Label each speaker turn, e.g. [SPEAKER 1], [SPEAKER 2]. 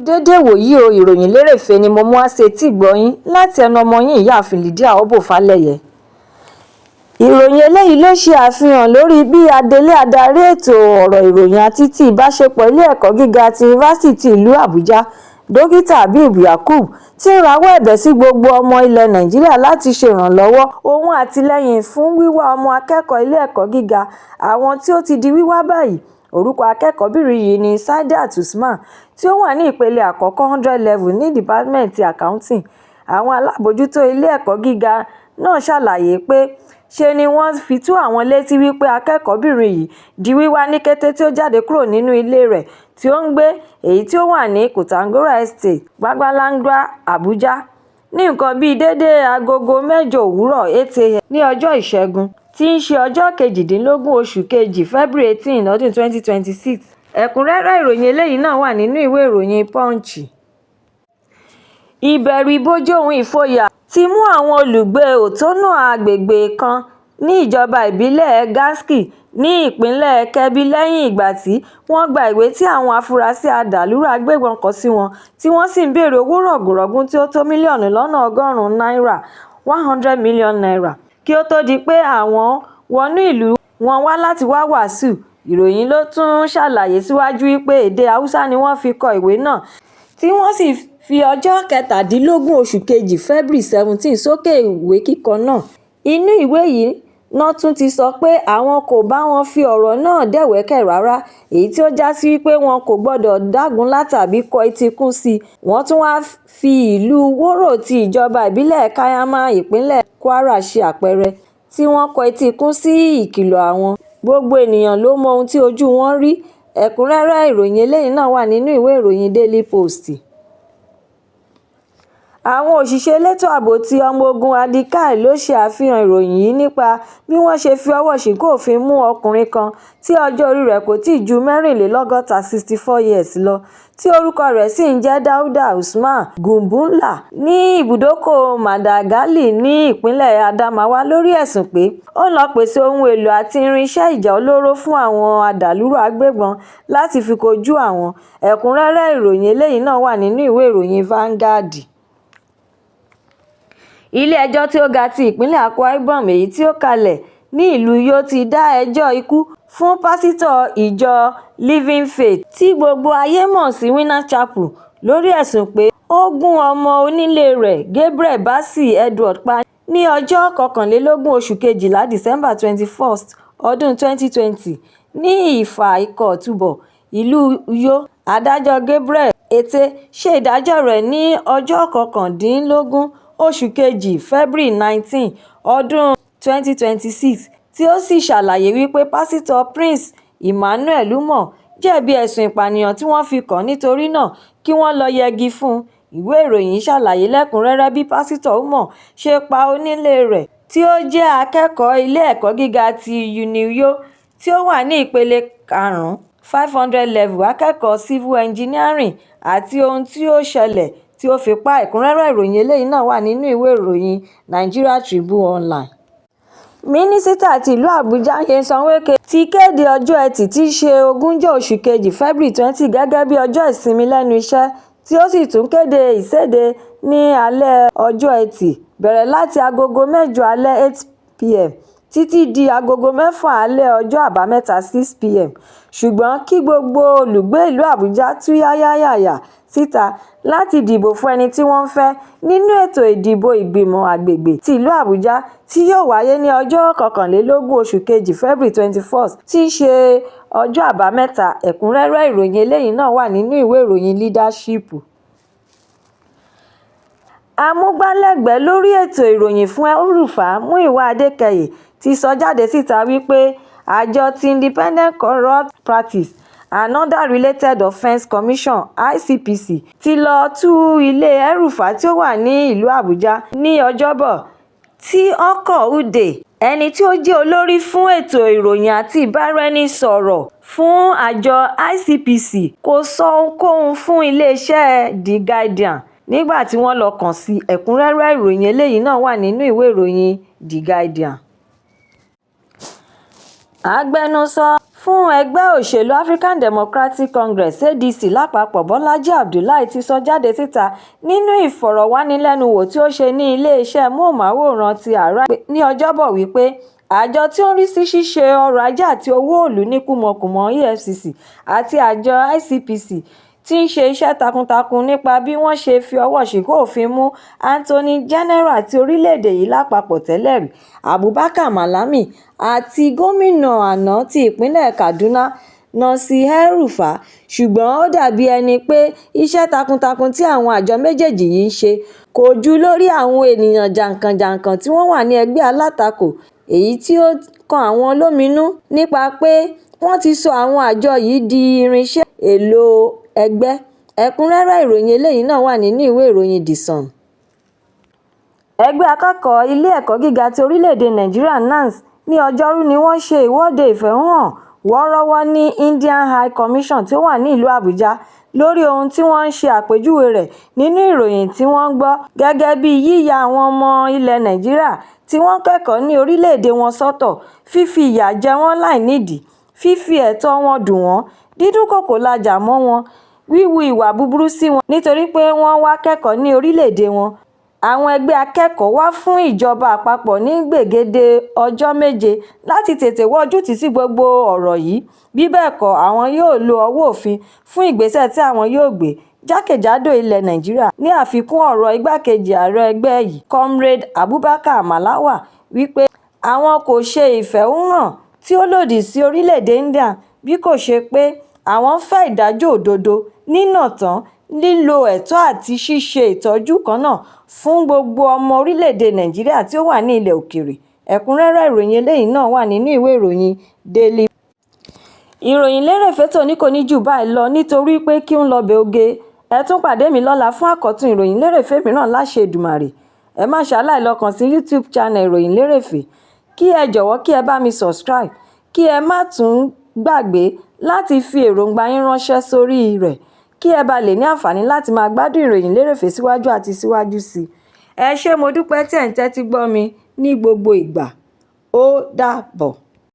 [SPEAKER 1] Déédé ìwòyí o, ìròyìn lérèfé ni mo mú wá sétíìgbọ́ yín láti ẹnu ọmọ yín, Ìyáàfin Lydia Obò Falẹyẹ. Ìròyìn eléyìí ló ṣe àfihàn lórí bí adelé adarí ètò ọ̀rọ̀ ìròyìn àti ti ìbáṣepọ̀ ilé ẹ̀kọ́ gíga ti yunifásitì ìlú Àbújá, Dókítà Habeeb Yakub, ti ń rawọ́ ẹ̀bẹ̀ sí gbogbo ọmọ ilẹ̀ Nàìjíríà láti ṣe ìrànlọ́wọ́ ohun àtìlẹ́yìn fún wíwá ọmọ akẹ́kọ̀ọ́ ilé ẹ̀kọ́ gíga àwọn tí ó ti di wíwá báyìí. Orúkọ akẹ́kọ̀ọ́bìnrin yìí ní Saidat Usman, tí ó wà ní ìpele àkọ́kọ́, 100 level, ní dípátímẹ́ǹtì Accounting. Àwọn alábòójútó ilé ẹ̀kọ́ gíga náà ṣàlàyé pé ṣe ni wọ́n fi tó àwọn létí wípé akẹ́kọ̀ọ́bìnrin yìí di wíwá ní kété tí ó jáde kúrò nínú ilé rẹ̀ tí ó ń gbé, èyí tí ó wà ní Kontagora Estate, Gwagwalada, Àbújá, ní nǹkan bíi déédé agogo mẹ́jọ òwúrọ̀, 8 a.m., ní ọjọ́ Ìṣẹ́gun tí í ṣe ọjọ́ 18 oṣù kejì, February 18, ọdún 2026. Ẹ̀kúnrẹ́rẹ́ ìròyìn eléyìí náà wà nínú ìwé ìròyìn Punch. Ìbẹ̀rù-ìbojo ohun ìfòyà ti mú àwọn olùgbé Hotona àgbègbè kan ní ìjọba ìbílẹ̀ Garki ní ìpínlẹ̀ Kebbi lẹ́yìn ìgbà tí wọ́n gba ìwé tí àwọn afurasí adàlúrú agbébọn kọ sí wọn, tí wọ́n sì ń béèrè owó rọ̀gùnrọ̀gùn tí ó tó mílíọ̀nù lọ́nà ọgọ́rùn-ún náírà, ₦100 million, kí ó tóó di pé àwọn wọnú ìlú wọn wá láti wáá wàásù. Ìròyìn ló tún ṣàlàyé síwájú wípé èdè Haúsá ni wọ́n fi kọ ìwé náà, tí wọ́n sì fi ọjọ́ 17 oṣù kejì, February 17, sókè ìwé kíkọ náà. Inú ìwé yìí ná tún ti sọ pé àwọn kò bá wọn fi ọ̀rọ̀ náà dọ̀wẹ́kẹ̀ rárá, èyí tó já sí wípé wọn kò gbọ́dọ̀ dágunlá tàbí kọ etí ikún sí i. Wọ́n tún wáá fi ìlú Woro ti ìjọba ìbílẹ̀ Kaiama, ìpínlẹ̀ Kwara, ṣe àpẹẹrẹ tí wọ́n kọ etí ikún sí ìkìlọ̀ àwọn. Gbogbo ènìyàn ló mọ ohun tí ojú wọn rí. Ẹ̀kúnrẹ́rẹ́ ìròyìn eléyìí náà wà nínú ìwé ìròyìn Daily Post. Àwọn òṣìṣẹ́ elétò ààbò tí ọmọ ogun Hadin Kai ló ṣe àfihàn ìròyìn yìí nípa bí wọ́n ṣe fi ọwọ́ ṣìnkún òfin mú ọkùnrin kan tí ọjọ́ orí rẹ̀ kò tí ì ju mẹ́rìnlélọ́gọ́ta, 64 years, lọ, tí orúkọ rẹ̀ sì ń jẹ́ Dauda Usman Gumbulla, ní ibùdókọ̀ Madagali ní ìpínlẹ̀ Adamawa, lórí ẹ̀sùn pé ó ń lọ́ọ́ pèsè ohun èèlò àti irinṣẹ́ ìjà olóró fún àwọn adàlúrú agbébọn láti fi kojú àwọn. Ẹ̀kúnrẹ́rẹ́ ìròyìn eléyìí náà wà nínú ìwé ìròyìn Vanguard. Ilé-ẹjọ́ tí ó ga ti ìpínlẹ̀ Akwa Ibom, èyí tó kalẹ̀ ní ìlú Uyo, ti dá ẹjọ́ ikú fún pásítọ̀ ìjọ Living Faith tí gbogbo ayé mọ̀ sí Winners Chapel, lórí ẹ̀sùn pé ó gún ọmọ onílé rẹ̀, Gabriel Bassey Edward, pa ní ọjọ́ 21 oṣù kejìlá, December 21, ọdún 2020, ní Ifá Ikot Ubor, ìlú Uyo. Adájọ́ Gabriel Ette ṣe ìdájọ́ rẹ̀ ní ọjọ́ 19 oṣù kejì, February 19, ọdún 2026, tí ó sì ṣàlàyé wípé pásítọ̀ Prince Emmanuel Umoh jẹ̀bi ẹ̀sùn ìpànìyàn tí wọ́n fi kàn án, nítorí náà kí wọ́n lọ́ọ́ yẹgi fún un. Ìwé ìròyìn ṣàlàyé lẹ́kùn-ún-rẹ́rẹ́ bí pásítọ̀ Umoh ṣe pa onílé rẹ̀ tí ó jẹ́ akẹ́kọ̀ọ́ ilé-ẹ̀kọ́ gíga ti Uniuyo tí ó wà ní ìpele karùn-ún, 500 level, akẹ́kọ̀ọ́ civil engineering, àti ohun tó ṣẹlẹ̀ tí ó fi pa á. Ẹ̀kúnrẹ́rẹ́ ìròyìn eléyìí náà wà nínú ìwé ìròyìn Nigeria Tribune Online. Mínísítà ti ìlú Àbújá, Nyesom Wike, ti kéde ọjọ́ Etí tí í ṣe ogúnjọ́ oṣù kejì, February 20, gẹ́gẹ́ bíi ọjọ́ ìsinmi lẹ́nu iṣẹ́, tí ó sì tún kéde ìséde ní alẹ́ ọjọ́ Etí bẹ̀rẹ̀ láti agogo mẹ́jọ alẹ́, 8 p.m., títí di agogo mẹ́fà alẹ́ ọjọ́ Àbámẹ́ta, 6 p.m., ṣùgbọ́n kí gbogbo olùgbé ìlú Àbújá túyáyá yáyà síta láti dìbò fún ẹni tí wọ́n fẹ́ nínú ètò ìdìbò ìgbìmọ̀ àgbègbè ti ìlú Àbújá tí yóò wáyé ní ọjọ́ 21 oṣù kejì, February 21, tí í ṣe ọjọ́ Àbámẹ́ta. Ẹ̀kúnrẹ́rẹ́ ìròyìn eléyìí náà wà nínú ìwé ìròyìn Leadership. Amúgbálẹ́gbẹ̀ẹ́ lórí ètò ìròyìn fún El-Rufai, Múyìwá Adékẹyè, ti sọ jáde síta wípé àjọ ti Independent Corrupt Practices and Other Related Offences Commission, ICPC, ti lọ́ọ́ tú ilé El-Rufai tí ó wà ní ìlú Àbújá ní Ọjọ́bọ̀, tí Orkor Ude, ẹni tí ó jẹ́ olórí fún ètò ìròyìn àti ìbáraẹnisọ̀rọ̀ fún àjọ ICPC, kò sọ ohunkóhun fún iléeṣẹ́ The Guardian nígbà tí wọ́n lọ kàn sí i. Ẹ̀kúnrẹ́rẹ́ ìròyìn eléyìí náà wà nínú ìwé ìròyìn The Guardian. Agbẹnusọ Fún ẹgbẹ́ òṣèlú African Democratic Congress ADC lápapọ̀ Bọ́lájí Abdullahi ti sọ jáde síta nínú ìfọ̀rọ̀wánilẹ́nuwò tí ó ṣe ní iléeṣẹ́ móhùnmáwòrán ti Arise ní Ọjọ́bọ̀ wípé àjọ tí ó ń rí sí ṣíṣe ọrọ̀ ajé àti owó ìlú ní kùmọ̀kùmọ̀ EFCC àti àjọ ICPC ti ń ṣe iṣẹ́ takuntakun nípa bí wọ́n ṣe fi ọwọ́ ṣìnkún òfin mú Attorney General ti orílẹ̀-èdè yìí lápapọ̀ tẹ́lẹ̀ rí Abubakar Malami àti gómìnà àná ti ìpínlẹ̀ Kaduna Nasir El-Rufai, ṣùgbọ́n ó dàbí ẹni pé iṣẹ́ takuntakun tí àwọn àjọ méjèèjì yìí ń ṣe kò ju lórí àwọn ènìyàn jàǹkànjàǹkàn tí wọ́n wà ní ẹgbẹ́ alátakò èyí tí ó kan àwọn lóminú nípa pé wọ́n ti sọ àwọn àjọ yìí di irinṣẹ́ èlò ẹgbẹ́. Ẹ̀kúnrẹ́rẹ́ ìròyìn eléyìí náà wà nínú ìwé ìròyìn The Sun. Ẹgbẹ́ akẹ́kọ̀ọ́ ilé ẹ̀kọ́ gíga ti orílẹ̀-èdè Nàìjíríà NANS ní Ọjọ́rú ni wọ́n ṣe ìwọ́de ìfẹ̀hónúhàn wọ́ọ́rọ́wọ́ ní Indian High Commission tí ó wà ní ìlú Àbújá lórí ohun tí wọ́n ṣe àpèjúwe rẹ̀ nínú ìròyìn tí wọ́n gbọ́ gẹ́gẹ́ bíi yíya àwọn ọmọ ilẹ̀ Nàìjíríà tí wọ́n ń kẹ́kọ̀ọ́ ní orílẹ̀-èdè wọn sọ́tọ̀, fífi ìyà jẹ wọ́n láìnídìí, fífi ẹ̀tọ́ wọn dù wọ́n, dídúnkookò lájà mọ́ wọn, wíhu ìwà búburú sí wọn nítorí pé wọ́n wá kẹ́kọ̀ọ́ ní orílẹ̀-èdè wọn. Àwọn ẹgbẹ́ akẹ́kọ̀ọ́ wá fún ìjọba àpapọ̀ ní gbèdéke ọjọ́ 7 láti tètè wá ojútùú sí gbogbo ọ̀rọ̀ yìí, bí bẹ́ẹ̀ kọ́ àwọn yóò lo ọwọ́ òfin fún ìgbésẹ̀ tí àwọn yóò gbé jákèjádò ilẹ̀ Nàìjíríà. Ní àfikún ọ̀rọ̀ igbákejì ààrẹ ẹgbẹ́ yìí Comrade Abubakar Marwa wípé àwọn kò ṣe ìfẹ̀hónúhàn tí ó lòdì sí orílẹ̀-èdè India bí kò ṣe pé àwọn ń fẹ́ ìdájọ́ òdodo, nínà tán, lílo ẹ̀tọ́ àti ṣíṣe ìtọ́jú kan náà fún gbogbo ọmọ orílẹ̀-èdè Nàìjíríà tí ó wà ní ilẹ̀ òkèèrè. Ẹ̀kúnrẹ́rẹ́ ìròyìn eléyìí náà wà nínú ìwé ìròyìn Daily. Ìròyìn lérèfé tòní kò ní jù báyìí lọ nítorí pé kí ń lọbẹ̀ oge. Ẹ tún pàdé mi lọ́la fún àkọ́tún ìròyìn lérèfé mìíràn láṣẹ Èdùmàrè. Ẹ má ṣaláì lọ kàn sí YouTube channel ìròyìn lérèfé, kí ẹ jọ̀wọ́ kí ẹ bá mi subscribe, kí ẹ má tún gbàgbé láti fi èròǹgbà yín ránṣẹ́ sórí rẹ̀ kí ẹ bá lè ní àǹfààní láti máa gbádùn ìròyìn lérèfé síwájú àti síwájú sí i. Ẹ ṣé, mo dúpẹ́ tí ẹ̀ ń tẹ́tí gbọ́ mi ní gbogbo ìgbà. Ó dàbọ̀.